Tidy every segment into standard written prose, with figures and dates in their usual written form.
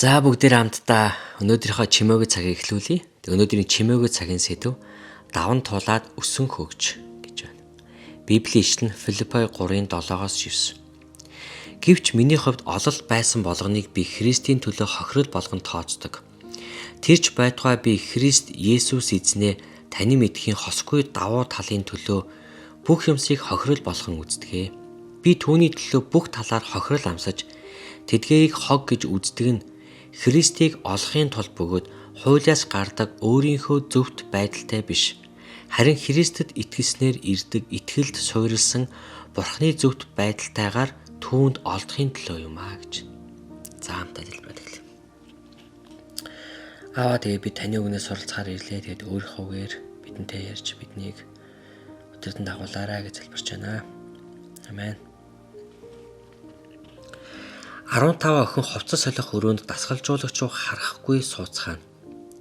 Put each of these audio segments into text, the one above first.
За бүгдээр хамтдаа өнөөдрийнхөө чимээгүй цагийг эхлүүлье. Өнөөдрийн чимээгүй цагийн сэдэв даван туулаад өсөн хөгж гэж байна. Библийн ишлэл нь Филиппой 3:7-оос 9. Гэвч миний хувьд олол байсан болгоныг би Христийн төлөө хохирол болгон тооцдог. Тэрч байтугай би Христ Есүс эзнээ таны мэдхийн хосгүй давуу талын төлөө бүх юмсыг хохирол болгон үздэг. Би түүний төлөө бүх талаар хохирол амсаж тэдгэрийг хог гэж үздэг нь Христийг олохын тулд бөгөөд хуулиас гардаг өөрийнхөө зөвхт байдалтай биш. Харин Христэд итгэснээр ирдэг итгэлд суурилсан Бурхны зөвхт байдалтайгаар түүнд олдохын төлөө юм а гэж. За хамтдаа дэлбэрээд эхлэе. Аа тэгээ би таны үгнээс суралцахаар ирлээ. Тэгээд өөрийнхөө үгээр бидэнтэй ярьж биднийг өдөртөн дагуулаарай гэж залбирч байна. Амен. 15 охин хувцас солих өрөөнд дасгалжуулагч руу харахгүй сууцгаана.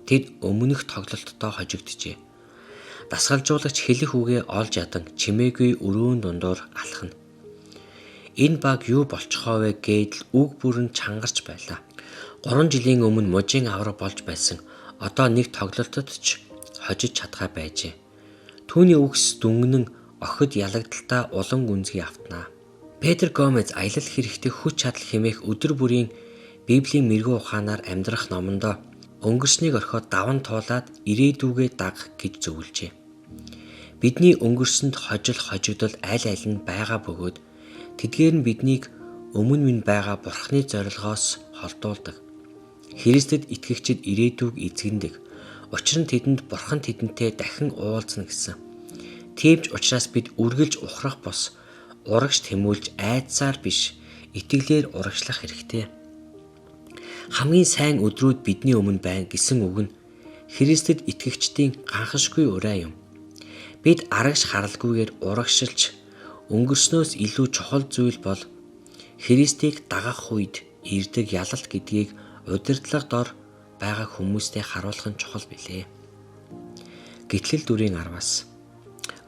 Тэд өмнөх тоглолтдоо хожигджээ. Дасгалжуулагч хэлэх үгээ олж ядан чимээгүй өрөөн дундуур алхана. Энэ баг юу болчихоо вэ гэдэл үг бүр нь чангарч байлаа. 3 жилийн өмнө мужийн авраг болж байсан. Одоо нэг тоглолтод ч хожиж чадхаа байжээ. Түүний үгс дүнгэнэн охид ялагдaltaа улам гүнзгий автнаа. Петр Гомез аялал хэрэгтэй хүч чадал хэмээх өдөр бүрийн Библийн мэрэгүү ухаанаар амьдрах номондоо өнгөрснийг орхиод даван туулаад ирээдүгээ дагах гэж зөвлөжээ. Бидний өнгөрсөнд хожил хожигдол аль аль нь байгаа бөгөөд тэдгээр нь биднийг өмнө минь байгаа Бурхны зорилгоос холдуулдаг. Христэд итгэгчид ирээдүг эзэгнэдэг. Учир нь тэдэнд Бурхан тэдэнтэй дахин уулзна гэсэн. Тийм ч учраас бид үргэлж ухрах бус урагш тэмүүлж айдсаар биш итгэлээр урагшлах хэрэгтэй. Хамгийн сайн өдрүүд бидний өмнө байна гэсэн үг нь Христэд итгэгчдийн ганхашгүй урай юм. Бид арагш харалгүйгээр урагшилж өнгөрснөөс илүү чухал зүйл бол Христийг дагах үед ирдэг ялалт гэдгийг удирдлага дор байгаа хүмүүстэй харуулах нь чухал билээ. Гэтлэл дүрийн 10-аас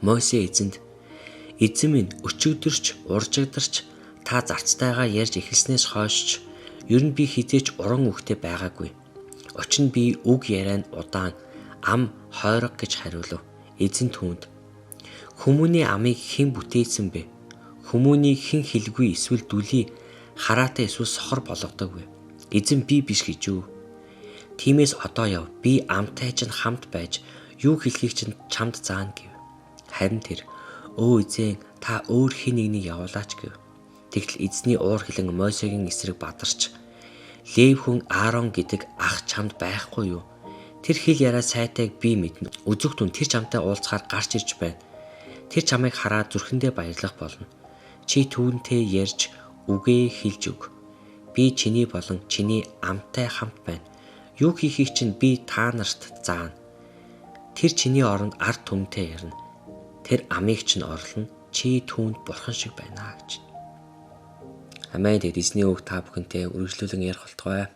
Мосе эзэнд Эзэн минь өчигдөрч уржигдарч та зарцтайгаа ярьж эхэлснээс хойш ер нь би хизээч уран үгтэй байгаагүй. Учир нь би үг яриа нь удаан ам хойрог гэж хариулв. Эзэн түүнд хүмүүний амыг хэн бүтээсэн бэ? Хүмүүнийг хэн хэлгүй эсвэл дүлий хараатай эсвэл сохор болгодог вэ? Эзэн би биш гэж юу? Тиймээс одоо яв. Би амтай чинь хамт байж юу хэлхийг чинь чамд заана гэв. Харин тэр өө эзэн та өөр хэн нэгнийг явуулаач гэв. Тэгтэл эзний уур хилэн Мосегийн эсрэг бадарч Лев хүн Аарон гэдэг ах чамд байхгүй юу? Тэр хэл яриа сайтайг би мэднэ. Үзэгтэн түн тэр чамтай уулзахаар гарч ирж байна. Тэр чамайг хараад зүрхэндээ баярлах болно. Чи түүнтэй ярьж үгээ хэлж өг. Би чиний болон чиний амтай хамт байна. Юу хийхийг чинь би та нарт заана. Тэр чиний оронд ард түмтэй ярина. Тэр амийг чинь орлоно. Чи түүнд бурхан шиг байна гэж. Амен. Тэгээд эзний үг та бүхэнтэй үргэлжлүүлэн ярих болтугай.